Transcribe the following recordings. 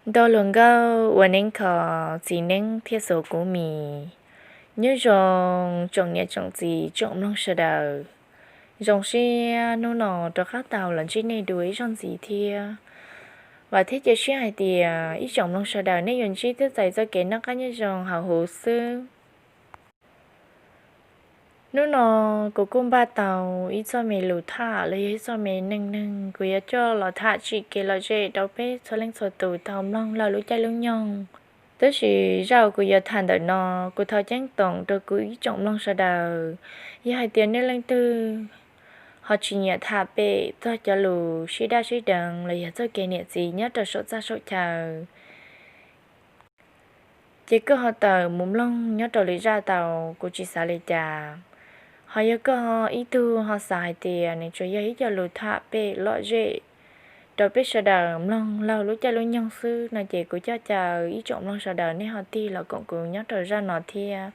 Ntau hluas nkauj uas neeb kho, txiv neeb thiab xuv kuv mis. Nyob zoo tsoom niam tsoom txiv tsoom mloog sawv daws. Zoo siab hnub no rov qab tau los ntsib nej dua ib zaug ntxiv thiab. Vam thiab cia siab hais tias ib tsoom mloog sawv daws nej yuav ntsib thiab txais txoj kev noj qab nyob zoo hauv huv xwb. Hnub no kuv kuj npaj tau ib txoj me lus tham los yog ib txoj me neej neeg kuv yuav coj los tham tsim kev lom zem rau peb txhua leej txhua tus tau mloog lawm lub caij lub nyoog. Tab sis zaj uas kuv yuav tham ntawm no, kuv thov ceeb toom rau kuv ib tsoom mloog sawv daws, yog hais tias nej leej twg ho tsis nyiam tham pem txog cov lus sib daj sib deev los yog txoj kev niam txiv nyob rau saum txaj saum chaw, ces koj ho tawm mus mloog nyob rau lwm zaj tau, kuv tsis xav li cas. Ho yog koj ib tug ho xav hais tias nws tsuas yog ib co lus tham pem lom zem rau peb sawv daws mloog lawm lub caij lub nyoog xwb no ces kuv coj caw ib tsoom mloog sawv daws nej ho tig los koom kuv nyob rau zaj no thiab.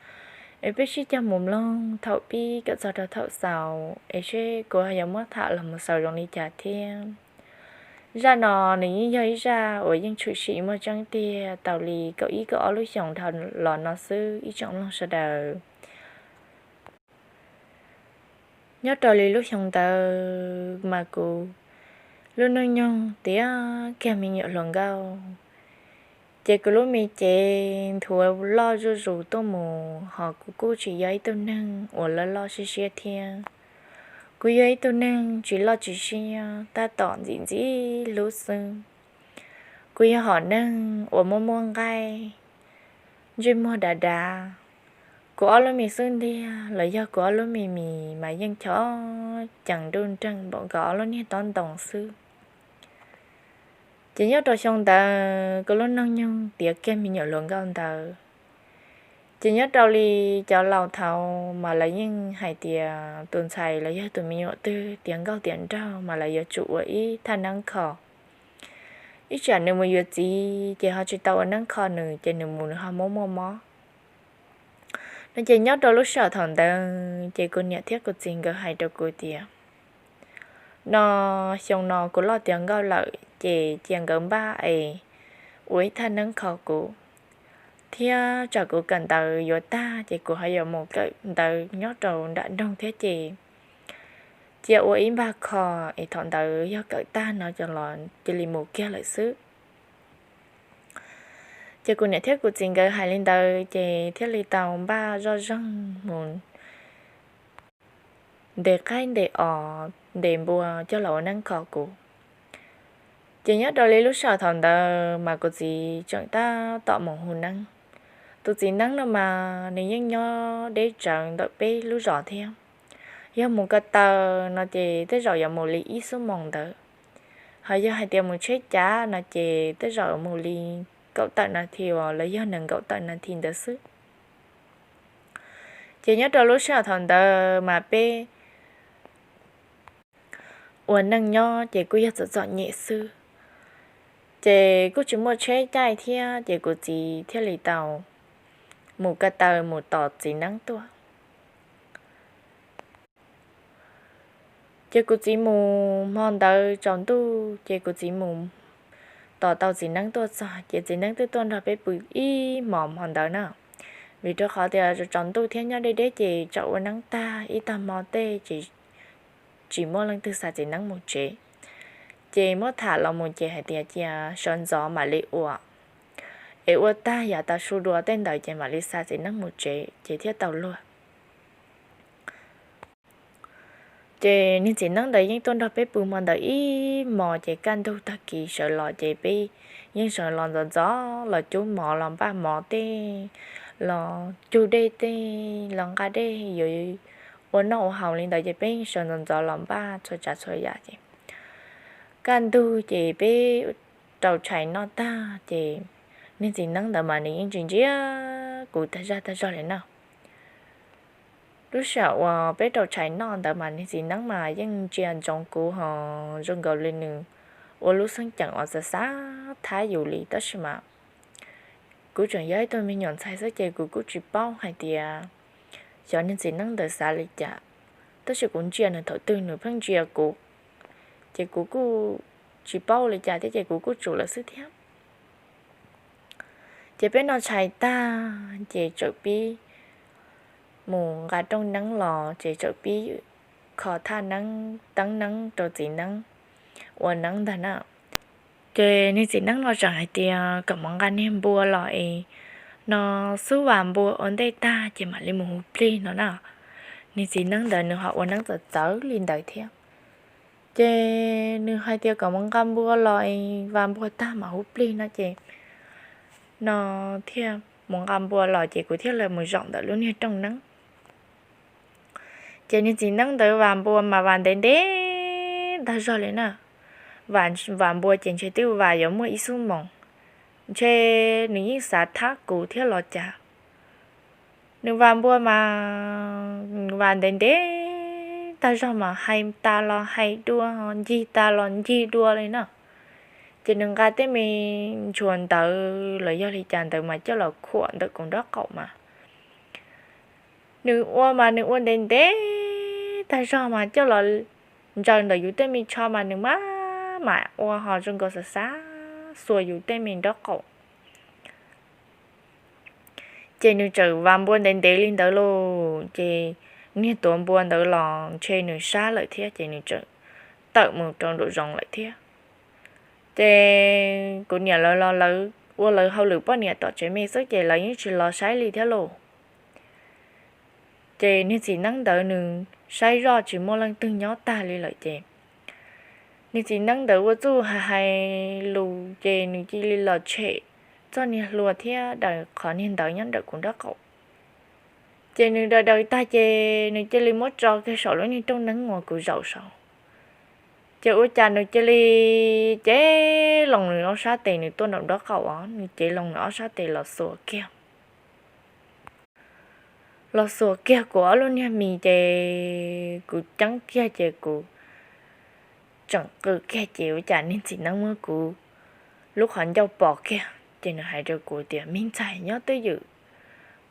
Es peb sib cog mus mloog thaum pib kom txog rau thaum xaus es seb kuv ho yuav muab tham los mus xaus zoo li cas thiab. Zaj no nws yeej yog ib zaj uas yeej tshwm sim muaj tseeb tiag tau li kaum ib kaum ob lub xyoos dhau los no xwb ib tsoom mloog sawv daws. Nyob rau li lub xyoo ntawd mas kuv lub neej nyoog tiav kiag me nyuam hluas nkauj, ces kuv lub me cev nthuav loj zuj zus tuaj mus, ho kuv kuj tsis yog ib tug neeg uas loj loj siab siab thiab. Kuv yog ib tug neeg tsis loj tsis siab tab tom ntxim ntxim hlub xwb. Kuv yog hom neeg uas muaj muaj nqaij, ntsej muag dav dav. Kuv ob lub me xub ntiag los yog kuv ob lub me mis mas yeej chov cees nruj nreej npaum nkaus ob lub niag tob ntoo xwb. Ces nyob rau xyoo ntawd kuv lub neej nyoog tiav kiag me nyuam hluas nkauj ntawd. Ces nyob rau li cov laus thaud mas lawv yeej hais tias tus ntxhais los yog tus me nyuam twg tiav nkauj tiav nraug mas lawv yuav tsum ua ib thaj neeb kho. Ib tsam nws mus yuav txiv ces ho tsis tau ua neeb kho nws ces nws mus nws ho muaj muaj mob no. Ces nyob rau lub sij hawm thaum ntawd ces kuv niam thiab kuv txiv nkawd hais rau kuv tias, no xyoo no kuv loj tiav nkauj lawm ces cia nkawd npaj es ua ib thaj neeb kho kuv, thiab tsam kuv kawm ntawv yuav tag ces kuv ho yuav mus kawm ntawv nyob rau nram nroog thiab ces cia ua ib npag kho es thaum ntawd yog kawm tag no los cia li mus kiag lawm xwb. Ces kuv niam thiab kuv txiv nkawd hais li ntawd ces thiaj li tau npaj zoj zeeg mus ntes qaib ntes os ntes npua coj los ua neeb kho kuv. Ces nyob rau li lub sij hawm thaum ntawd mas kuv txiv tseem tab tom mus hu neeb. Tus txiv neeb no mas nws yeej nyob deb tsawv ntawm peb lub zos thiab. Yog mus ko taw no ces tej zaum yuav mus li ib xuab moos ntawd. Ho yog hais tias mus tsheb cav no ces tej zaum mus li kaum tawm nas this los yog nees nkaum tawm nas this ntawd xwb. Ces nyob rau lub sij hawm thaum ntawd mas peb ua neej nyob ces kuj yog txom txom nyem xwb. Ces kuj tsis muaj tsheb caij thiab ces kuv txiv thiaj li tau mus ko taw mus tos txiv neeb tuaj. Ces kuv txiv mus hmo ntawd tsaus ntuj ces kuv txiv mus tos tau txiv neeb tuaj txog ces txiv neeb twb tuaj nrog peb pw ib hmos hmo ntawd na. Vim rau qhov tias tsaus ntuj thiab nyob deb deb ces tsam ua neeb tag ib tag hmo tej ces tsis muaj leej twg xa txiv neeb mus tsev. Ces muab tham los mus ces hais tias cia sawv ntxov mam li ua, es ua tag yav tav su dua tej ntawd ces mam li xa txiv neeb mus tsev ces thiaj tau luag. Ces niag txiv neeb ntawd yeej tuaj nrog peb pw hmo ntawd ib hmos ces kaj ntug tag kis sawv los ces peb yeej sawv los ntxov ntxov los cub mov los npaj mov tej, los cug dej tej, los nqa dej yuav ua noj ua haus li ntawd ces peb yeej sawv ntxov ntxov los npaj txhua tsav txhua yam ces kaj ntug ces peb rau tshais noj tag ces niag txiv neeb ntawd mas nws yeej tsis ntsia kuv tag zaj tag zog li na. Lub sij hawm uas peb rau tshais noj ntawd mas niag txiv neeb mas yeej ntsia ntsoov kuv ho zoo nkaus li nws ua lub xeeb ceem uas xav xav thab yus li tab sis mas kuv tseem yog ib tug me nyuam ntxhais xwb ces kuv kuj tsis paub hais tias xyov niag txiv neeb ntawd xav li cas. Tab sis kuv ntsia nws thaum twg nws pheej ntsia kuv, ces kuv kuj tsis paub li cas thiab ces kuv kuj tsum lawm xwb thiab. Ces peb noj tshais tag ces txawm pib mus nqa rooj neeb los ces txawm pib kho thaj neeb teeb neeb rau txiv neeb ua neeb ntag na. Ces niag txiv neeb no tseem hais tias kom mus nqa niag npua los es no xub vas npua ua ntej tag ces mam li mus hu plig no na. Niag txiv neeb ntawd nws ho ua neeb txawv txawv li ntawd thiab. Ces nws hais tias kom mus nqa npua los es vas npua tag mam hu plig no ces no thiaj mus nqa npua los ces kuv thiaj li mus zaum ntawm lub niag rooj neeb. Ces niag txiv neeb ntawd vas npua mas vas ntev ntev tag zog li na. Vas npua ces ntshe twb vas yuav muaj ib xuab moos, ntshe nws yeej xav thab kuv thiab los cas. Nws vas npua mas vas ntev ntev tag zog mas hais tas los hais dua, ncig tas los ncig dua li na. Ces nws nqa tej me ntshua ntawv los yog li cas ntawd mas coj los khuam ntawm kuv nraub qaum mas nws ua mas nws ua ntev ntev tag zog mas coj los ntsaws ntawm yus tej me tsho mas nws maj mam ua ho zoo nkaus xav xav xuas yus tej me nraub qaum. Ces nws txawm vas npua ntev ntev li ntawd lauj, ces niag tuav npua ntawd los ntshe nws sab lawm thiab ces nws txawm tawm mus rau nraum zoov lawm thiab. Ces kuv niam lawv los lawv ua lawv hauj lwm poj niam tom tsev me xwb ces lawv yeej tsis los saib li thiab lauj. Ces niag txiv neeb ntawd nws saib zoj tsis muaj leej twg nyob tag li lawm ces niag txiv neeb ntawd ua txuj hais hais lus ces nws cia li los tshem txoj niag hlua thiab daws qhov niag ntawv nyob nram kuv nraub qaum. Ces nws daws daws tag ces nws cia li muab tso kiag saum lub niag rooj neeb uas kuv zaum saud. Ces ua cas nws cia li cev loo nws ob sab tes, nws tuaj nraum nraub qaum os, nws cev loo nws ob sab tes los xuas kiag los xuas kiag kuv ob lub niag mis ces kuv ceeb kiag ces kuv tseem qw kiag ces ua cas niag txiv neeb muab kuv lub qhov ncauj pom kiag ces nws hais rau kuv tias, Me ntxhais, nyob twj ywm,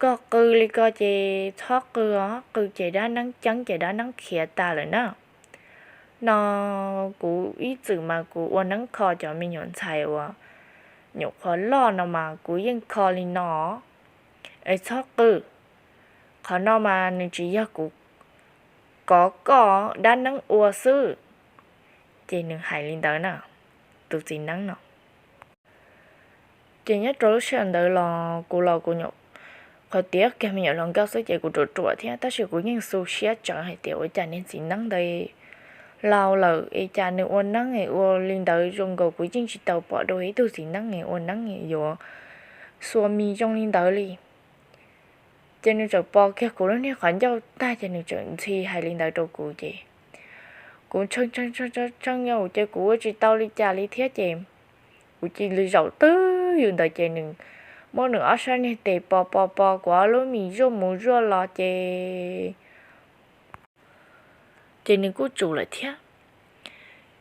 koj qw li ko ces txhob qw os, qw ces dab neeb ceeb ces dab neeb khiav tas lawm na. No kuv ib txwm mas kuv ua neeb kho cov me nyuam ntxhais uas nyuam qhuav loj no mas kuv yeej kho li no, es txhob qw. Qhov no mas nws tsis yog kuv kov koj, dab neeb ua xwb. Ces nws hais li ntawd na, tus txiv neeb no. Ces nyob rau lub sij hawm ntawd los kuv los kuv nyuam qhuav tiav kiag me nyuam hluas nkauj xwb ces kuv ruam ruam thiab, tab sis kuv yeej xu siab tsawv hais tias ua cas niag txiv neeb ntawd laus lawm es cas nws ua neeb es ua li ntawd zoo nkaus kuv yeej tsis tau pom dua ib tug txiv neeb es ua neeb es yuav xuas mis zoo li ntawd li. Ces nws txawm pom kiag kuv lub niag qhov ncauj tag ces nws txawm ntxhi hais li ntawd rau kuv ces kuv tshee tshee tshee tshee ces kuv ua tsis tau li cas li thiab ces kuv cia li zaum twj ywm ntawd ces nws muab nws ob sab niag tes pos pos pos kuv ob lub mis zuaj mus zuaj los ces ces nws kuj tsum lawm thiab.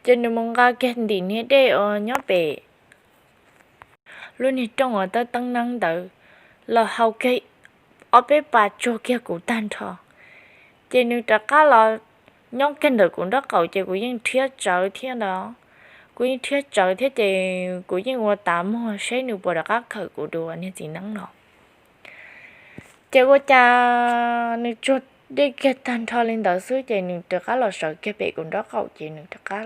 Ces nws mus nqa kiag ntim niag dej uas nyob pem lub niag rooj uas teeb teeb neeb ntawd los hau kiag ob peb pas tsuag kiag kuv tag nrho. Ces nws rov qab los nyob kiag ntawm kuv nraub qaum ces kuv yeej rhiab tsawv thiab ntag. Kuv yeej rhiab tsawv thiab ces kuv yeej ua tas muag seb nws puas rov qab khawm kuv dua niag txiv neeb no. Ces ua cas nws tsuag dej kiag tag nrho li ntawd xwb ces nws rov qab los sawv kiag pem kuv nraub qaum ces nws rov qab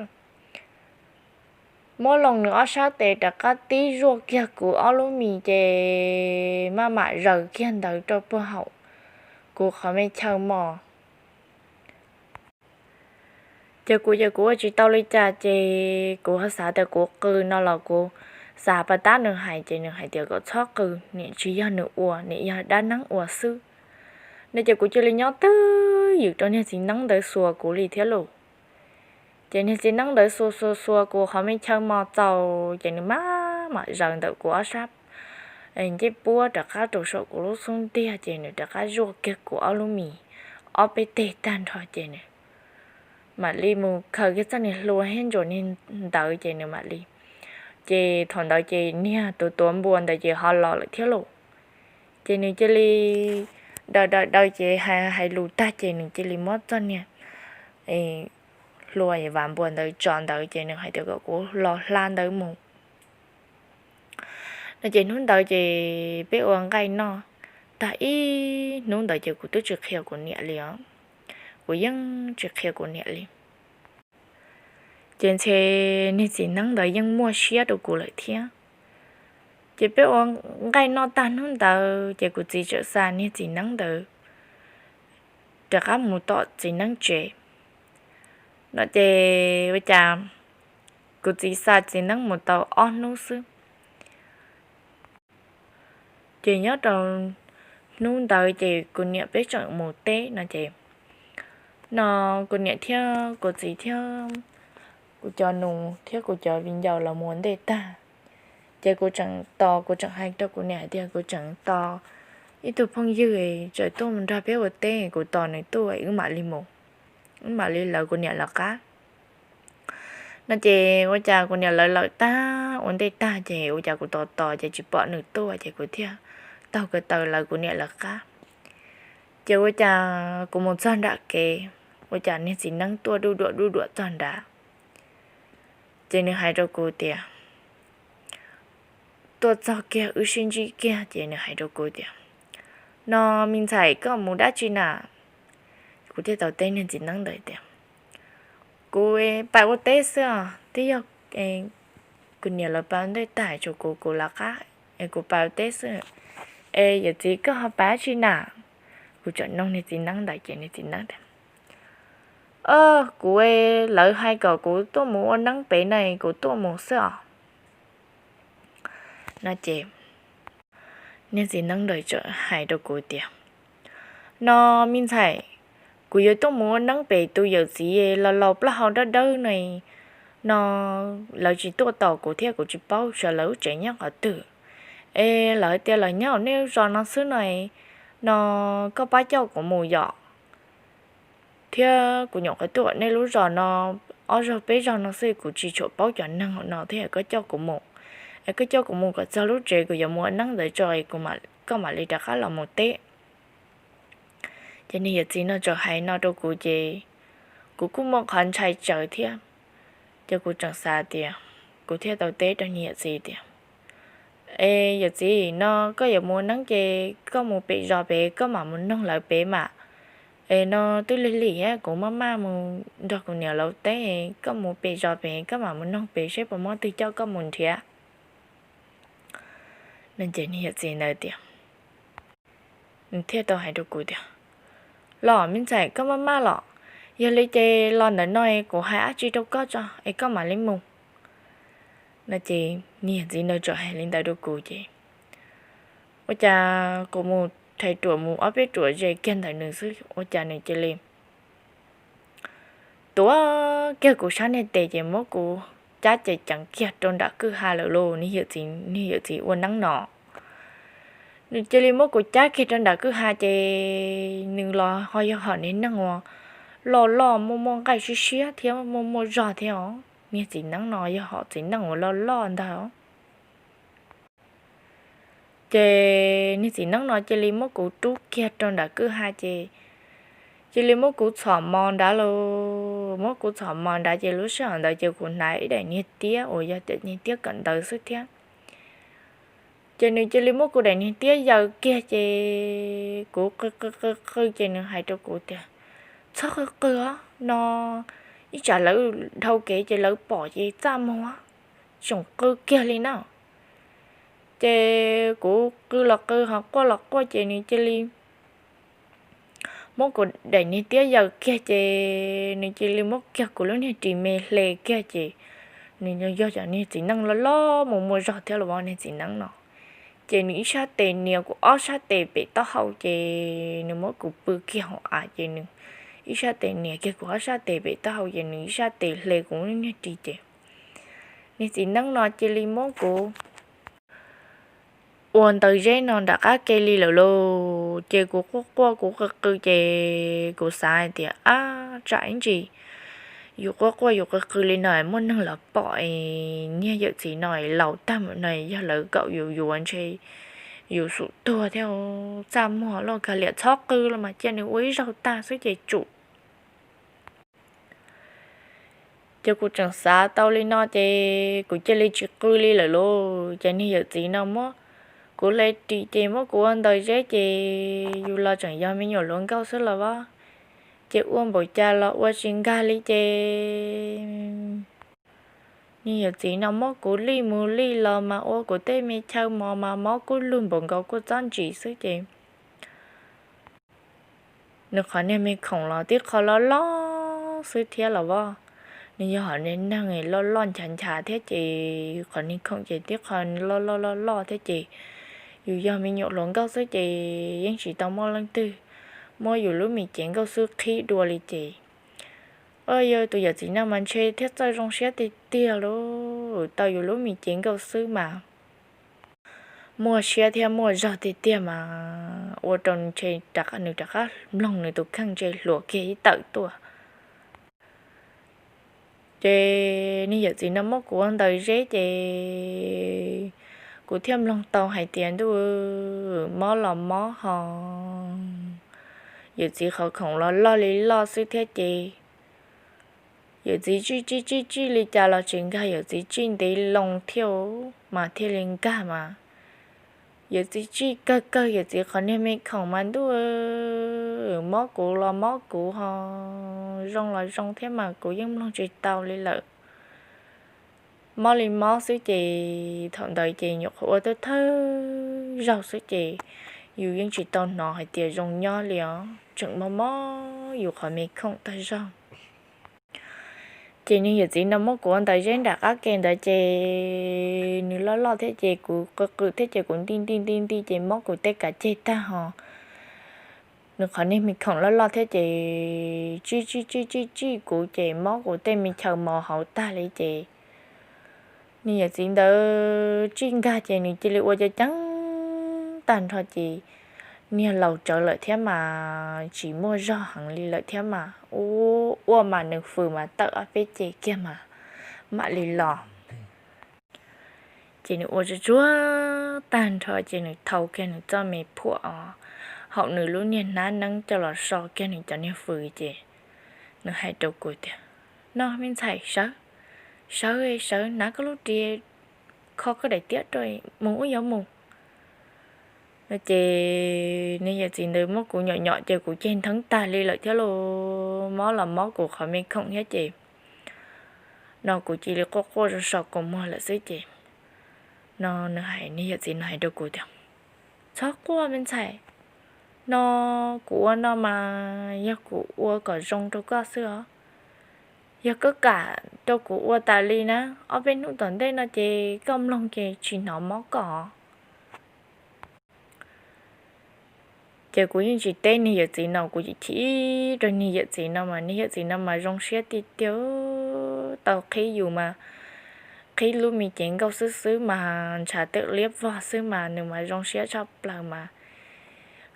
muab loo nws ob sab tes rov qab tib zuaj kiag kuv ob lub mis ces maj mam zaws kiag ntawd rau puag hauv kuv qhov me chaw mos. Ces kuv ces kuv ua tsis tau li cas ces kuv ho xav tias kuv qw no los kuv xav pas tab nws hais ces nws hais tias kom txhob qw, nim tsis yog nws ua, nim yog dab neeb ua xwb no ces kuv cia li nyob twj ywm rau niag txiv neeb ntawd xuas kuv li thiab lauj. Ces niag txiv neeb ntawd xuas xuas xuas kuv qhov me chaw mos txaus ces nws maj mam zaws ntawm kuv ob sab ncej puab rov qab rau saum kuv lub xub ntiag ces nws rov qab zuaj kiag kuv ob lub mis ob peb teg tag nrho ces nws mam li mus khaws kiag txoj niag hlua thiab ntsuas niag ntawd ces nws mam li, ces thaum ntawd ces niag tus tuav npua ntawd ces ho los lawm thiab lauj. Ces nws cia li daws daws daws ces hais lus tag ces nws cia li muab txoj niag hlua es vas npua ntawd tso ntawd ces nws hais tias kom kuv los hla ntawd mus. No ces hnub ntawd ces peb ua nqaij noj tag ib hnub ntawd ces kuv twb tsis qhia kuv niam li os. Kuv yeej tsis qhia kuv niam li. Ces ntshe niag txiv neeb ntawd yeej muaj siab rau kuv lawm thiab. Ces peb ua nqaij noj tag hnub ntawd ces kuv txiv txawm xa niag txiv neeb ntawd rov qab mus tom txiv neeb tsev. No ces ua cas kuv txiv xa txiv neeb mus tau ob hnub xwb, ces nyob rau hnub ntawd ces kuv niam peb tseem mus teb no ces, no kuv niam thiab kuv txiv thiab kuv cov nus thiab kuv cov viv ncaus los mus ua ntej tag, ces kuv tseem tos, kuv tseem hais rau kuv niam hais tias kuv tseem tos ib tug phooj ywg tseem tuaj mus nrog peb ua teb, kuv tos nws tuaj wb mam li mus, wb mam li lawv kuv niam lawv qab. No ces ua cas kuv niam lawv lawm tag ua ntej tag ces ua cas kuv tos tos ces tsis pom nws tuaj ces kuv thiaj taug ko taw lawv kuv niam lawv qab. Ces ua cas kuv mus txog nram kev, ua cas niag txiv neeb tuaj duj duam duj duam txog nrad. Ces nws hais rau kuv tias, tuaj txog kiag wb sib ntsib kiag ces nws hais rau kuv tias, no me ntxhais koj mus dab tsi na? Kuv thiaj tau teb niag txiv neeb ntawd tias, kuv pais ua teb xwb os, twb yog kuv niam lawv pais ua ntej tag tsuas kuv kuv lawv qab es kuv pais ua teb xwb. Es yawm txiv koj ho pais dab tsi na? Kuv tseem nug niag txiv neeb ntawd ces niag txiv neeb tias, o, kuv, lawv hais kom kuv tuaj mus ua neeb pem na, kuv tuaj mus xwb os. No ces niag txiv neeb ntawd tseem hais rau kuv tias, no me ntxhais, kuv yuav tuaj mus ua neeb pem tus yawm txiv laus laus plaub hau dawb dawb no, no lawv tsis tuaj tos kuv thiab kuv tsis paub sawv lawv lub tsev nyob qhov twg. Es lawv hais tias lawv nyob hauv nej lub zos no xwb no, no koj pab coj kuv mus yom. Thiab kuv nyuam qhuav tuaj nej lub zos no ob zaug peb zaug no xwb, kuv tsis tshua paub cov neeg hauv no thiab, koj coj kuv mus, es koj coj kuv mus kom txog lub tsev kuv yuav mus ua neeb ntawd tso, koj mam li rov qab los mus teb. Ces niag yawm txiv no txawm hais no rau kuv ces kuv kuj muaj qhov ntshai tsawv thiab. Ces kuv tseem xav tias, kuv thiaj tau teb rau niag yawm txiv tias, es yawm txiv, no koj yuav mus ua neeb ces koj mus pem zos pem, koj mam mus noog lawv pem mas. Es no twb lig lig thiab, kuv maj maj mus nrog kuv niam lawv teb, koj mus pem zos pem, koj mam mus noog pem seb puas muaj twg coj koj mus nrhiav. No ces niag yawm txiv ntawd tias, nws thiaj tau hais rau kuv tias, los me ntxhais, koj maj maj los, yog li ces los ntawm no kuv hais dab tsi rau koj tso es koj mam li mus. No ces niag yawm txiv ntawd txawm hais li ntawd rau kuv ces ua cas kuv mus rhais ruam mus ob peb ruam ze kiag ntawm nws xwb ua cas nws cia li tuav kiag kuv sab niag tes ces muab kuv cab ceev ceev kiag rau nram kwj ha lawm lauj. Niag yawm txiv ua neeb no, nws cia li muab kuv cab kiag rau nram kwj ha ces nws los ho yog hom niag neeg uas loj loj muaj muaj nqaij siab siab thiab muaj muaj zog thiab os. Niag txiv neeb no yog hom txiv neej uas loj loj ntag os. Ces niag txiv neeb no cia li muab kuv rub kiag rau nram kwj ha ces cia li muab kuv txhom mos nrad lauj. Muab kuv txhom mos nrad ces lub sij hawm ntawd ces kuv hnav ib daim niag tiab uas yog niag tiab kawm ntawv xwb thiab. Ces nws cia li muab kuv daim niag tiab yaws kiag ces kuv qw qw qw qw ces nws hais rau kuv tias, txhob qw qw os, no ib tsam lawv dhau kev ces lawv pom ces txaj muag, tsoom qw kiag li na. Ces kuv qw los qw ho quaj los quaj ces nws cia li muab kuv daim niag tiab yaws kiag ces nws cia li muab kiag kuv lub niag ris me hle kiag ces nws yog cov niag txiv neej loj loj mus muaj zog thiab los niag txiv neeb no. Ces nws ib sab tes nias kuv ob sab tes pem taub hau ces nws muab kuv pw kiag hauv av ces nws ib sab tes nias kiag kuv ob sab tes pem taub hau ces nws ib sab tes hle kuv lub niag ris ces niag txiv neeb no cia li muab kuv ua ntawd zeb no nram qab ke li lawm lauj. Ces kuv quaj quaj kuv qw qw ces kuv xav hais tias, ab tsam ib ntsis yus quaj quaj yus qw qw li no muaj neeg los pom es niag yawm txiv no laus tag no yog lawv kaum yus yuav ntshe yus xum tuag thiab. Txaj muag loj kawg li, txhob qw los mas cia nws ua ib zaug tag xwb ces tsum. Ces kuv tseem xav tau li no ces kuv cia li tsis qw li lawm lauj. Ces niag yawm txiv no muab kuv hle ris ces muab kuv ua ntaws zeb ces yus los tseem yog me nyuam hluas nkauj xwb los as. Ces ua npaum cas los ua tsis nkag li ces niag yawm txiv no muab kuv lij mus lij los mas ua kuv tej me chaw mos mas mob kub lug npaum nkaus kuj txob ntsis xwb ces nws qhov niag me khoom los tib qho loj loj xwb thiab los as. Nws yog hom niag neeg loj loj nchav nchav thiab ces qhov niag khoom ces tib qho loj loj loj loj thiab ces yus yog me nyuam hluas nkauj xwb ces yeej tsis tau muaj leej twg muab yus lub me cev nkauj xwb qhib dua li ces, o, yog tus yawm txiv no mas ntshe thiaj txawj zoo siab tiag tiag lauj, tau yus lub me cev nkauj xwb mas muaj siab thiab muaj zog tiag tiag mas ua rau nws rov qab mloog nws tus kheej ntshe hluas kiag ib tawm tuaj. Ces niag yawm txiv no muab kuv ua ntaws zeb ces kuv thiaj mloog tau hais tias ntuj, mob los mob ho, yawm txiv qhov khoom los loj li loj xwb thiab ces yawm txiv tsij tsij tsij tsij li cas los tsis nkag, yawm txiv tsij ntev loo thiab mas thiaj li nkag mas. Yawm txiv tsij kawg kawg yawm txiv qhov niag me khoom mas ntuj, mob kuv los mob kuv ho, zoo los zoo thiab mas kuv yeej mloog tsis tau li lawm. Mob li mob xwb ces thaum ntawd ces nyuam qhuav ua tuj thawj zaug xwb ces yus yeej tsis tau hnov hais tias zoo nyob li os, tseem mob mob yus qhov me khoom tag zog. Ces niag yawm txiv no muab kuv ua ntaws zeb nram qab ke ntawd ces nws loj loj thiab ces kuv qw qw thiab ces kuv nti nti nti nti ces mob kuv tej kav ceg tag ho. Nws qhov niag me khoom loj loj thiab ces tsij tsij tsij tsij tsij kuv ces mob kuv tej me chaw mos hauv tag li ces niag yawm txiv ntawd tsij nkag ces nws cia li ua ceev ceev tag nrho ces niag laus tsawv lawm thiab mas tsis muaj zog heev li lawm thiab mas ua mas nws fws mas tawm ob peb ce kiag mas mam li los. Ces nws ua tsuag tsuag tag nrho ces nws thau kiag nws txoj me phuam os, haum nws lub niag hnab neeb coj los so kiag nws cov niag fws ces nws hais rau kuv tias, no me ntxhais, sawv, sawv sawv hnav koj lub ris, kho koj daim tiab rau, mus wb yuav mus. Ces niag yawm txiv ntawd muab kuv nyom nyom ces kuv ceg ntheeb tag li lawm thiab los mob los mob kuv qhov me khoom thiab ces no kuv cia li quaj quaj so so kua muag lawm xwb ces no nws hais, niag yawm txiv no hais rau kuv tias, txhob quaj me ntxhais, no kuv ua no mas yog kuv ua kom zoo rau koj xwb os. Yog koj kam rau kuv ua tas li na, ob peb hnub tom ntej no ces koj mloog ces tsis hnov mob koj. Ces kuv yeej tsis teb niag yawm txiv no, kuv chim chim rau niag yawm txiv no mas niag yawm txiv no mas zoo siab tiag tiag, tau qhib yus mas qhib lub me cev nkauj xwb xwb mas ntshav twm liab vog xwb mas nws mas zoo siab tshaj plaws mas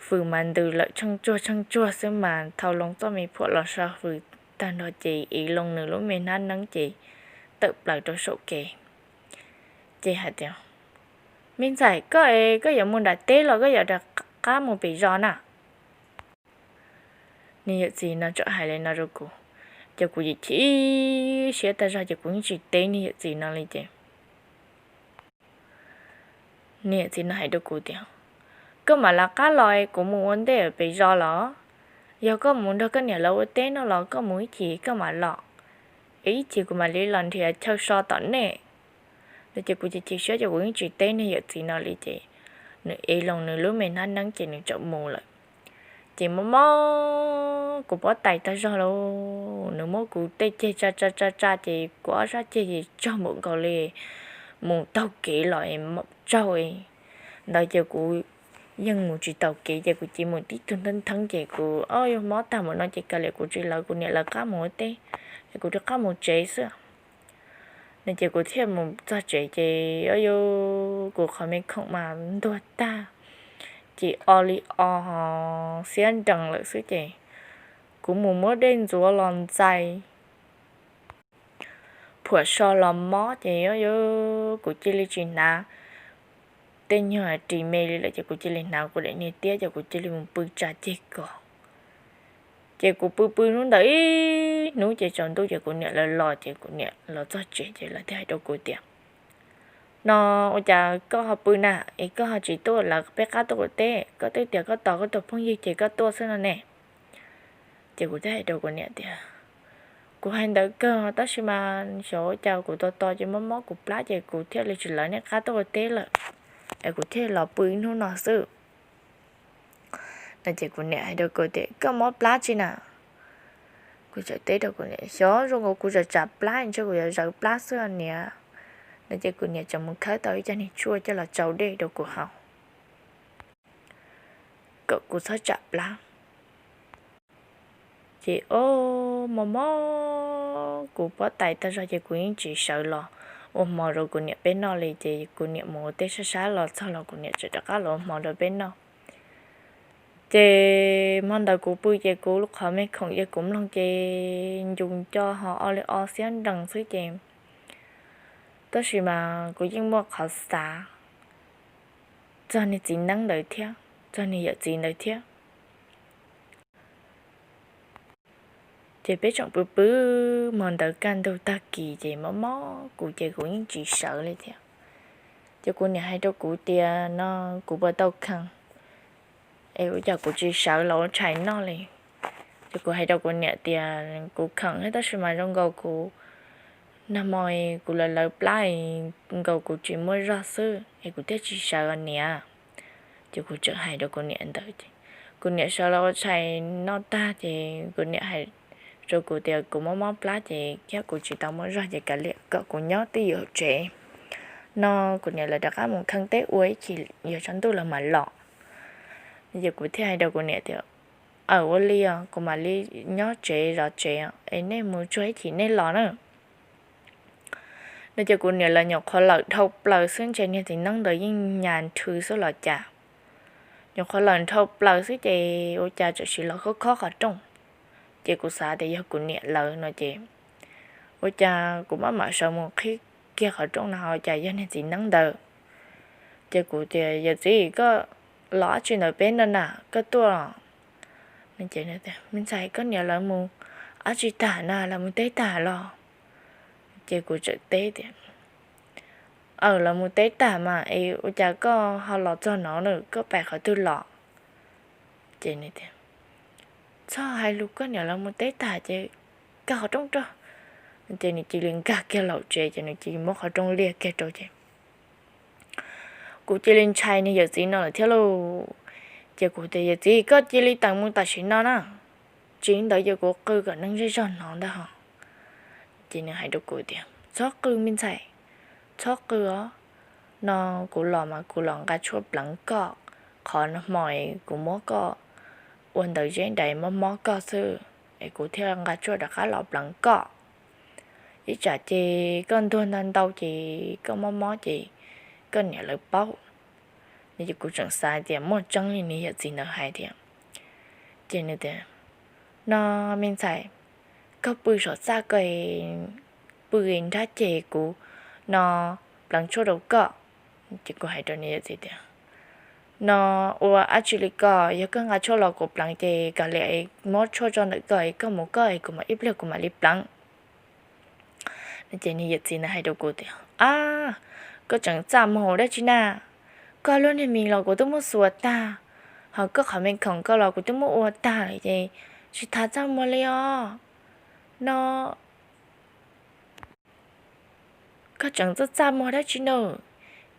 fws mas ntws lawm tsheej tsuag tsheej tsuag xwb mas thau loo txoj me phuam los so fws tag nrho ces ev loo nws lub me hnab neeb ces tawm plaws rau saum kev. Ces hais tias, me ntxhais, koj es koj yuav mus nram teb los koj yuav rov qab mus pem zos na? Niag yawm txiv no txawm hais li no rau kuv, ces kuv chim chim siab tag zog ces kuv yeej tsis teb niag yawm txiv no li ces niag yawm txiv no hais rau kuv tias, koj mam lawv qab los es kuv mus ua ntej pem zos los, yog koj mus nrog koj niam lawv ua teb no los koj mus ib chim koj mam los, es ib chim kuv mam li los nrhiav chaw so tom nej. No ces kuv chim chim siab ces kuv yeej tsis teb niag yawm txiv no li ces nws ev loo nws lub me hnab neeb ces nws txawm mus lawm. Ces mob mob kuv pob tais tag zog lauj, nws muab kuv tej ceg tsa tsa tsa tsa ces kuv ob sab ceg ces tsog npaum nkaus li mus taug kev los tsaug ntawd ces kuv yeej mus tsis taus kev ces kuv cia mus tib tug ntheeb ntheeb ces kuv ob yug mob tag npaum no ces kav liam kuv tsis lawv kuv niam lawv qab mus ua teb, es kuv rov qab mus tsev xwb. No ces kuv thiaj mus txog tsev ces ob yug kuv qhov me khoom mas ntuag tag, ces o li o xiab nrees lawm xwb ces kuv mus muab dej ntxuav los ntxais, phuam so los mob ces ob yug kuv cia li tsis hnav tej nyuag ris me li lawm ces kuv cia li hnav kuv daim niag tiab ces kuv cia li mus pw tsa ceg kos. Ces kuv pw pw hnub ntawd ib hnub ces tsaus ntuj ces kuv niam lawv los ces kuv niam los txog tsev ces lawv thiaj hais rau kuv tias, no ua cas koj ho pw na es koj ho tsis tuaj lawv peb qab tuaj ua teb, koj twb tias koj tos koj tus phooj ywg ces koj tuaj xwb no ne. Ces kuv thiaj hais rau kuv niam tias, kuv hais ntawd kawg tab sis mas xyov ua cas kuv tos tos ces mob mob kuv plab ces kuv thiaj li tsis lawv nej qab tuaj ua teb lawm, es kuv thiaj los pw ib hnub no xwb. No ces kuv niam hais rau kuv tias koj mob plab tsi na? Kuv txawm teb rau kuv niam, xyov zoo nkaus kuv tsav tsav plab ntshe kuv yuav zawv plab xwb niam. No ces kuv niam txawm mus khawb tau ib co niag tshuaj coj los tsau dej rau kuv haus kom kuv txhob tsam plab. Ces o, mob mob kuv pob tais tag zog ces kuv yeej tsis sawv los ua hmo rau kuv niam peb noj li ces kuv niam mus ua teb sab sab los txog los kuv niam txawm rov qab los ua hmo rau peb noj. Ces hmo ntawd kuv pw ces kuv lub qhov me khoom yog kuv mloog ces ncu nco ho o li o xiab nrees xwb ces, tab sis mas kuv yeej muaj qhov xav txog niag txiv neeb ntawd thiab txog niag yawm txiv ntawd thiab. Ces peb tseem pw pw, hmo ntawd kaj ntug tag kis ces mob mob kuv ces kuv yeej tsis sawv li thiab. Ces kuv niam hais rau kuv tias no kuv puas tau khees es ua cas kuv tsis sawv los ua tshais noj li. Ces kuv hais rau kuv niam tias kuv khees thiab tab sis mas zoo nkaus kuv nag hmo kuv lawv lawv plab nkaus kuv tsis muaj zog xwb es kuv thiaj tsis sawv niam. Ces kuv txawm hais rau kuv niam ntawd ces kuv niam sawv los ua tshais noj tag ces kuv niam hais rau kuv tias kuv mob mob plab ces thiab kuv tsis tau muaj zog ces kav liam kom kuv nyob twj ywm hauv tsev no, kuv niam lawv rov qab mus kheej teb ua ib chim yog tsaus ntuj lawv mam los. Ces kuv thiaj hais rau kuv niam tias, aw ua li os, kuv mam li nyob tsev zov tsev es nej mus tsuag ib chim nej los na. No ces kuv niam lawv nyuam qhuav lawm dhau plaws xwb ntshe niag txiv neeb ntawd yeej nyas nrhw xwb los cas. Nyuam qhuav lawm dhau plaws xwb ces ua cas txawm sim los khob khob qhov rooj. Ces kuv xav tias yog kuv niam lawv no ces ua cas kuv maj mam sawv mus qhib kiag qhov rooj no ua cas yog niag txiv neeb ntawd. Ces kuv tias yawm txiv koj los dab tsi ntawm peb no na, koj tuaj. Me ntxhais koj niam lawv mus dab tsi tag na, lawv mus teb tag los? Ces kuv txawm teb tias, aw lawv mus teb tag mas es ua cas koj ho los txog no na, koj pais qhov twg los? Ces nws tias, txhob hais lus, koj niam lawv mus teb tag ces kaj qhov rooj rau. Ces nws cia li nkag kiag los tsev ces nws cia li muab qhov rooj liaj kiag rau ces kuv cia li ntshai niag yawm txiv no lawm thiab lauj. Ces kuv tias yawm txiv koj cia li teem mus tam sim no na, tsis li ntawd ces kuv qw kom neeg zej zog hnov ntag hos. Ces nws hais rau kuv tias txhob qw me ntxhais, txhob qw os, no kuv los mas kuv los nqa tshuaj pleev koj, qhov no hmo kuv muab koj ua ntawv zeb nrad mob mob koj xwb es kuv thiaj nqa tshuaj rov qab los pleev koj. Ib tsam ces koj ntuag ntau ntau ces koj mob mob ces koj niam lawv paub. Ces kuv tseem xav tias muaj tseeb li nws yawm txiv ntawd hais thiab. Ces nws tias, no me ntxhais, koj pw saum txaj koj, pw nrab ceg kuv no pleev tshuaj rau koj. Ces kuv hais rau nws yawm txiv tias, no ua dab tsi li ko, yog koj nqa tshuaj los kuv pleev ces kav liam muab tshuaj tso ntawm koj es koj mus koj es kuv mam ib pliag kuv mam li pleev. No ces nws yawm txiv ntawd hais rau kuv tias, ab, koj tseem txaj muag dab tsi na, koj lub niag mis los kuv twb muab xuas tag, ho koj qhov me khoom koj los kuv twb muab ua tag lawm ces tsis tas txaj muag li os, no koj tseem txaj txaj muag dab tsi na.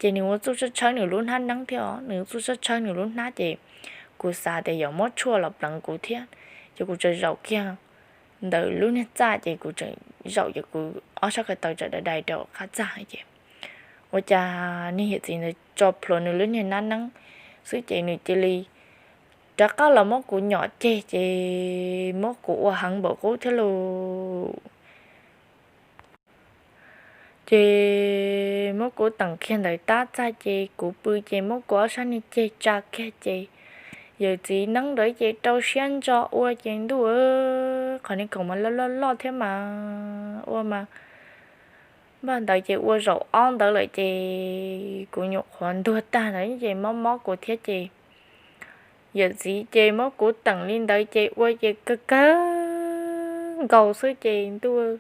Ces nws ua txuj tshawb tshawb nws lub hnab neeb thiab os, nws ua txuj tshawb tshawb nws lub hnab ces kuv xav tias yuav muab tshuaj los pleev kuv thiab, ces kuv tseem zaum kiag ntawm lub niag txaj ces kuv tseem zaum ces kuv ob sab ko taw tseem dai dai rau qab txaj ces ua cas niag yawm txiv ntawd tso plhuav nws lub niag hnab neeb xwb ces nws cia li rov qab los muab kuv nyom ceg ces muab kuv ua heev npaum qub thiab lauj. Ces muab kuv teem kiag ntawm tab txaj ces kuv pw ces muab kuv ob sab niag ceg tsa kiag ces yawm txiv neeb ntawd ces rau siab ntso ua ces ntuj, qhov niag khoom mas loj loj loj thiab mas ua mas npaj ntawd ces ua zaum ob ntawd lawm ces kuv nyuam qhuav ntuag tag ntawd ces mob mob kuv thiab ces Yawm txiv ces muab kuv teem li ntawd ces ua ces kawg kawg nkaus xwb ces ntuj,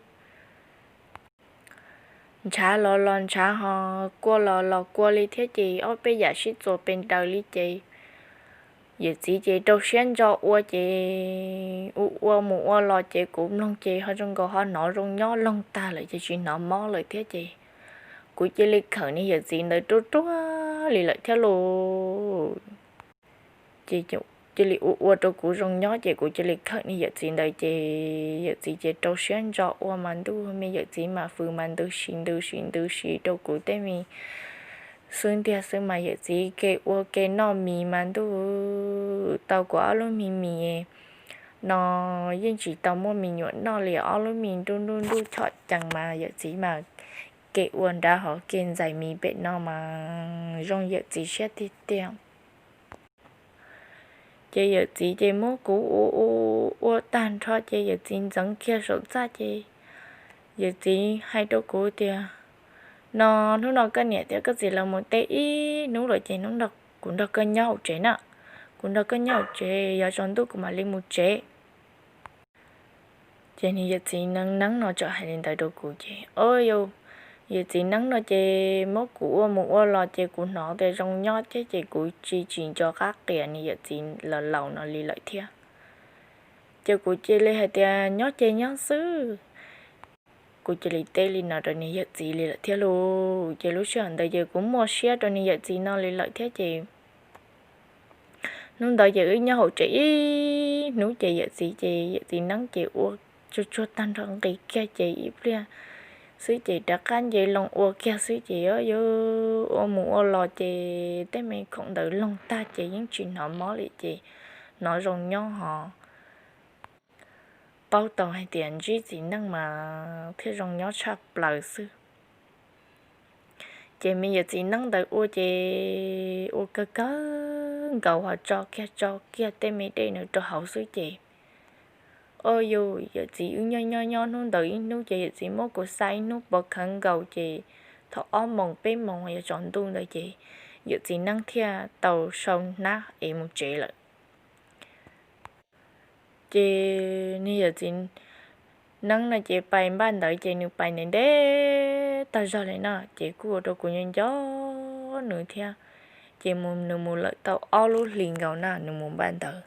ntshav los los ntshav ho kua los los kua li thiab ces ob peb yam sib txuas pes daws li ces yawm txiv ces rau siab ntso ua ces ua ua mus ua los ces kuv mloog ces ho zoo nkaus ho hnov zoo nyob loog tag lawm ces tsis hnov mob lawm thiab ces kuv cia li khawm niag yawm txiv ntawd ruaj ruaj li lawm thiab lauj. Ces cia li ua ua rau kuv zoo nyob ces kuv cia li khawm niag yawm txiv ntawd ces yawm txiv ces rau siab ntso ua mas ntuj me yawm txiv mas fws mas ntws si ntws si ntws si rau kuv tej me xwb ntiag xwb mas yawm txiv ke ua ke noj mis mas ntuj tau kuv ob lub mis mis no yeej tsis tau muaj me nyuam noj li ob lub mis nruj nruj nruj chom cees mas yawm txiv mas ke ua nrad hov ke ntxais mis pem no mas zoo yawm txiv siab tiag tiag. Ces yawm txiv ces muab kuv ua ua ua tag nrho ces yawm txiv ntxeev kiag saum txaj ces yawm txiv hais rau kuv tias, no hnub no koj niam thiab koj txiv lawv mus teb ib hnub lawm ces hnub no kuv nrog koj nyob hauv tsev na, kuv nrog koj nyob hauv tsev yav tsaus ntuj kuv mam li mus tsev. Ces niag yawm txiv neeb neeb no txawm hais li ntawd rau kuv ces o yawm txiv neeb no ces muab kuv ua mus ua los ces kuv hnov tias zoo nyob thiab ces kuv tsis tsis nco qab qias niag yawm txiv laus laus no li lawm thiab. Ces kuv cia li hais tias nyob ces nyob xwb. Kuv cia li teb li no rau niag yawm txiv li lawm thiab lauj. Ces lub sij hawm ntawd ces kuv muaj siab rau niag yawm txiv no li lawm thiab ces hnub ntawd ces wb nyob hauv tsev ib hnub ces yawm txiv ces yawm txiv neeb ces ua tsuag tsuag tag nrho nqis kiag ces ib pliag xwb ces rov qab nce loo ua kiag xwb ces yuav ua mus ua los ces tej me khoom ntawd loog tag ces yeej tsis hnov mob li ces hnov zoo nyob ho paub tau hais tias ntsib txiv neej mas thiaj zoo nyob tshaj plaws xwb. Ces me yawm txiv neeb ntawd ua ces ua kawg kawg nkaus ho tso kiag tso kiag tej me dej no rau hauv xwb ces o yawm txiv wb nyob nyob nyob hnub ntawd ib hnub ces yawm txiv muab kuv xa ib hnub pov khawv nkaus ces thaum ob moos peb moos yuav tsaus ntuj ntawd ces yawm txiv neeb thiaj tau sau hnab es mus tsev lawm. Ces niag yawm txiv neeb no ces pais npaj ntawd ces nws pais ntev ntev tag zog li no ces kuj ua rau kuv nco nco nws thiab. Ces mus nws mus lawm tau ob lub hlis nkaus na nws mus npaj ntawd.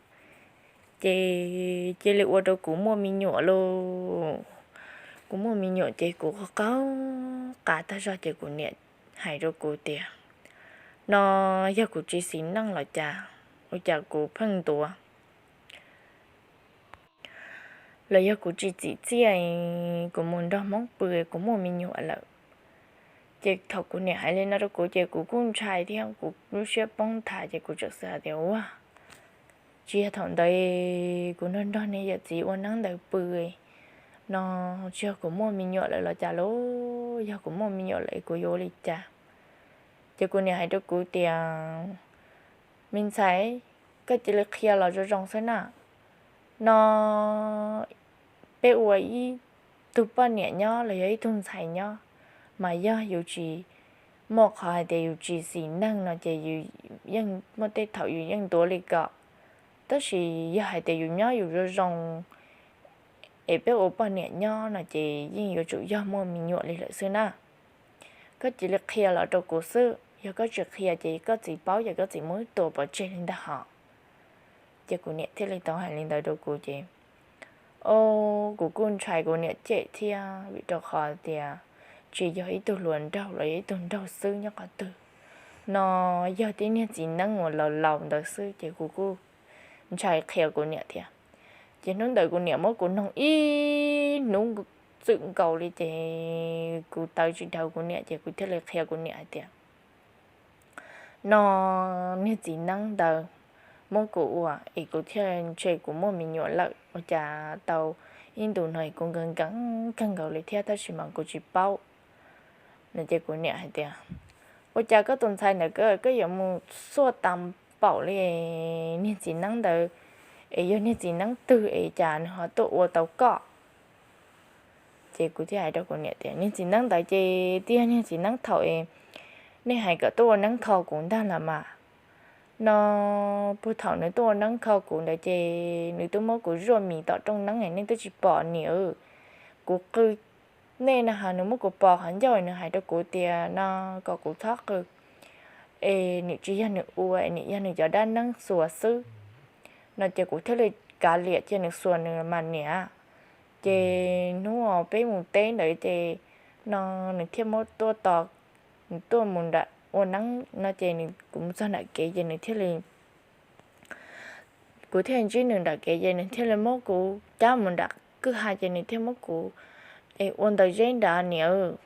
Ces cia li ua rau kuv muaj me nyuam lauj. Kuv muaj me nyuam ces kuv qaug qaug qab tag zog ces kuv niam hais rau kuv tias, no yog kuv tsis xis neej los cas, ua cas kuv pheej ntuav los yog kuv tsis txim txiaj, kuv mus nrog Hmoob pw kuv muaj me nyuam lawm. Ces thaum kuv niam hais li no rau kuv ces kuv kuj ntshai thiab kuv lub siab poob nthav ces kuv txawm xav tias ua tsis yog thaum ntawd kuv nrog nrog niag yawm txiv ua neeb ntawd pw no, tsis yog kuv muaj me nyuam lawm los cas lauj, yog kuv muaj me nyuam lawm kuv yuav ua li cas. Ces kuv niam hais rau kuv tias, me ntxhais, koj cia li qhia los zoo zoo xwb na, no peb ua ib tug poj niam nyob los yog ib tug ntxhais nyob, mas yog yus tsis muaj qhov hais tias yus tsis xis neej no ces yus yeej muaj tej thaum yus yeej ntuav li ko. Tab sis yog hais tias yus nyob yus zoo zoo es peb ua poj niam nyob no ces yeej yuav tsum yog muaj me nyuam li lawm xwb na. Koj cia li qhia los rau kuv xwb, yog koj tsis qhia ces koj txiv paub ces koj txiv muab tua pov tseg li ntag hos. Ces kuv niam thiaj li tau hais li ntawd rau kuv ces, o, kuv kuj ntshai kuv niam cem thiab vim rau qhov tias tsis yog ib tug hluas nraug los yog ib tug nraug xwb nyob qhov twg, no yog tib niag txiv neeb uas laus laus ntawd xwb ces kuv kuj ntshai qhia kuv niam thiab. Ces hnub ntawd kuv niam muab kuv noog ib hnub txwm nkaus li ces kuv taw tsis dhau kuv niam ces kuv thiaj li qhia kuv niam hais tias, no niag txiv neeb ntawd muab kuv ua es kuv thiaj ntshe kuv muaj me nyuam lawm, ua cas tau ib ntus no es kuv nkees nkees kawg nkaus li thiab tab sis mas kuv tsis paub no. Ces kuv niam hais tias, ua cas koj tus ntxhais ntawd koj yuav mus xuaj tas npaum li niag txiv neeb ntawd, es yog niag txiv neeb twg es cas nws ho tuaj ua tau koj? Ces kuv thiaj hais rau kuv niam tias, niag txiv neeb ntawd ces twb yog niag txiv neeb thaum es nej hais kom tuaj ua neeb kho kuv ntag los mas. No puag thaum nws tuaj ua neeb kho kuv ntawd ces nws twb muab kuv zuaj mis tom rooj neeb, nej twb tsis pom niam. Kuv qw nej na has nws muab kuv pos qhov ncauj, nws hais rau kuv tias no kom kuv txhob qw, es nws tsis yog nws ua, nws yog nws cov dab neeb xuas xwb. No ces kuv thiaj li kav liam cia nws xuas nws mas niam. Ces hnub uas peb mus teb ntawd ces no nws thiaj muab tuaj tos, nws tuaj mus nram ua neeb no ces kuv mus txog nram kev ces nws thiaj li, kuv thiaj ntsib nws nram kev ces nws thiaj li muab kuv cab mus nram kwj ha ces nws thiaj muab kuv es ua ntawv zeb nrad niam.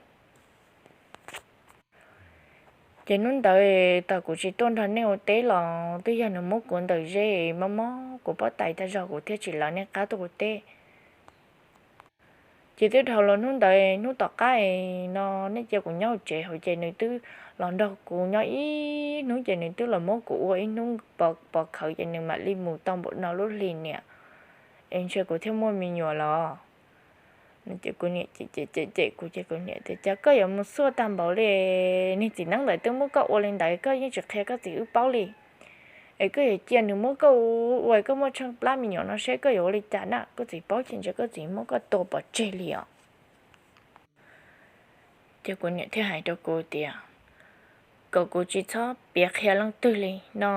Ces hnub ntawd tau kuv tsis tuaj nrog nej ua teb los twb yog nws muab kuv ntawv zeb mob mob kuv pob tais tag zog kuv thiaj tsis lawv nej qab tuaj ua teb. Ces twb dhau los hnub ntawd hnub tom qab no nej cia kuv nyob tsev hauv ces nws twb los nrog kuv nyob ib hnub ces nws twb los muab kuv ua ib hnub pov khawv ces nws mam li mus tau npaum no lub hli niam, es ntshe kuv thiaj muaj me nyuam los. Ces kuv niam cem cem kuv ces kuv niam tias cas koj yuav mus xuaj tag npaum li, niag txiv neeb ntawd twb muab koj ua li ntawd koj yeej tsis qhia koj txiv wb paub li. Es koj yuav cia nws muab koj ua, koj muaj tsheej plab me nyuam no seb koj yuav ua li cas na, koj txiv paub ces ntshe koj txiv muab koj tua pov tseg li os. Ces kuv niam thiaj hais rau kuv tias kom kuv tsis txhob piav qhia leej twg li, no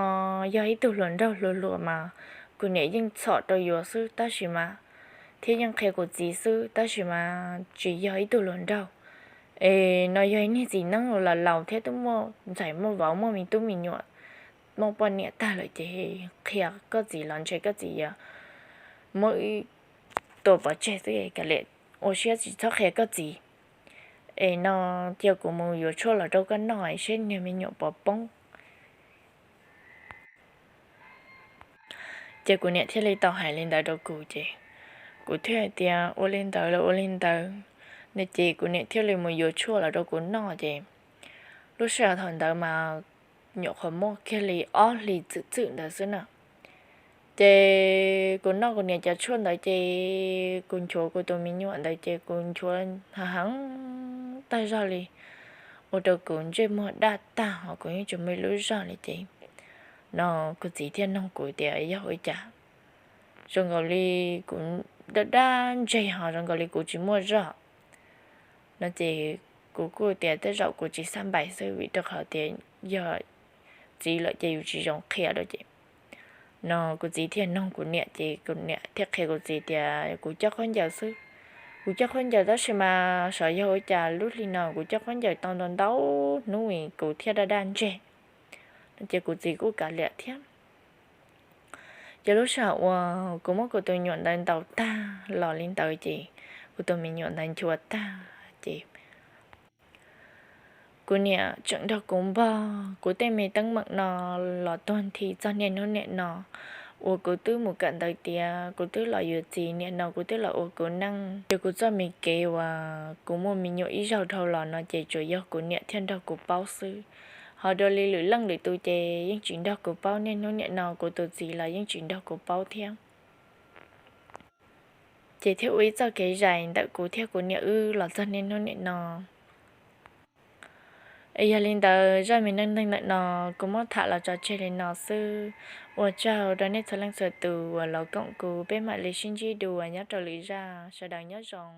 yog ib tug hluas nraug hluas hluas mas kuv niam yeej txhom rau yus xwb tab sis mas, thiab yeej qhia kuv txiv xwb tab sis mas tsis yog ib tug hluas nraug. Es no yog ib niag txiv neeb laus laus thiab twb muaj ntxhais muaj vauv muaj me tub me nyuam, muaj poj niam tag lawm ces qhia koj txiv los ntshe koj txiv yuav muab tua pov tseg xwb, kav liam ua siab tsis txhob qhia koj txiv. Es no cia kuv mus yuav tshuaj los rau koj noj seb niag me nyuam puas poob. Ces kuv niam thiaj li tau hais li ntawd rau kuv ces kuv thiaj hais tias ua li ntawd los ua li ntawd. No ces kuv niam thiaj li mus yuav tshuaj los rau kuv noj ces lub sij hawm thaum ntawd mas nyuam qhuav muaj kiag li ob hlis txwm txwm ntawd xwb na. Ces kuv noj kuv niam cov tshuaj ntawd ces kuv nchuav kuv tus me nyuam ntawd ces kuv nchuav heev heev tag zog li, ua rau kuv ntsej muag daj tag ho kuv yeej tsis muaj ib lub zog li ces no kuv txiv thiaj nug kuv tias yog ua cas zoo nkaus li kuv daj daj ntseg ho zoo nkaus li kuv tsis muaj zog. No ces kuv kuj tias tej zaum kuv tsis xab npais xwb vim rau qhov tias yog txiv lawm ces yus tsis zoo qhia rau ces no kuv txiv thiaj nug kuv niam ces kuv niam thiaj qhia kuv txiv tias kuv coj khaub ncaws xwb. Kuv coj khaub ncaws tab sis mas xyov yog ua cas lub hli no kuv coj khaub ncaws tau ntau ntau hnub kuv thiaj daj daj ntseg. No ces kuv txiv kuj kav liam thiab. Ces lub sij hawm uas kuv muab kuv tus me nyuam ntawd ntaus tag los li ntawd ces kuv tus me nyuam ntawd nchuav tag ces kuv niam tseem nrog kuv npog kuv tej me teeb meem no los tuag nthi txog niaj hnub niam no uas kuv twb mus kawm ntawv tiav, kuv twb los yuav txiv niam no kuv twb los ua kuv neej. Ces kuv txoj me kev uas kuv muaj me nyuam ib zaug dhau los no ces tsuas yog kuv niam thiaj nrog kuv paub xwb. Ho dua li lwm leej lwm tus ces yeej tsis nrog kuv paub, niaj hnub niam no kuv tus txiv los yeej tsis nrog kuv paub thiab. Ces thiaj ua ib txoj kev zais ntawm kuv thiab kuv niam wb los txog niaj hnub niam no. Es yog li ntawd zaj me neej neeg ntawm no kuv muab tham los tso tseg li no xwb. Ua tsaug rau nej txhua leej txhua tus uas los koom kuv, peb mam li sib ntsib dua nyob rau lwm zaj, sawv daws nyob zoo.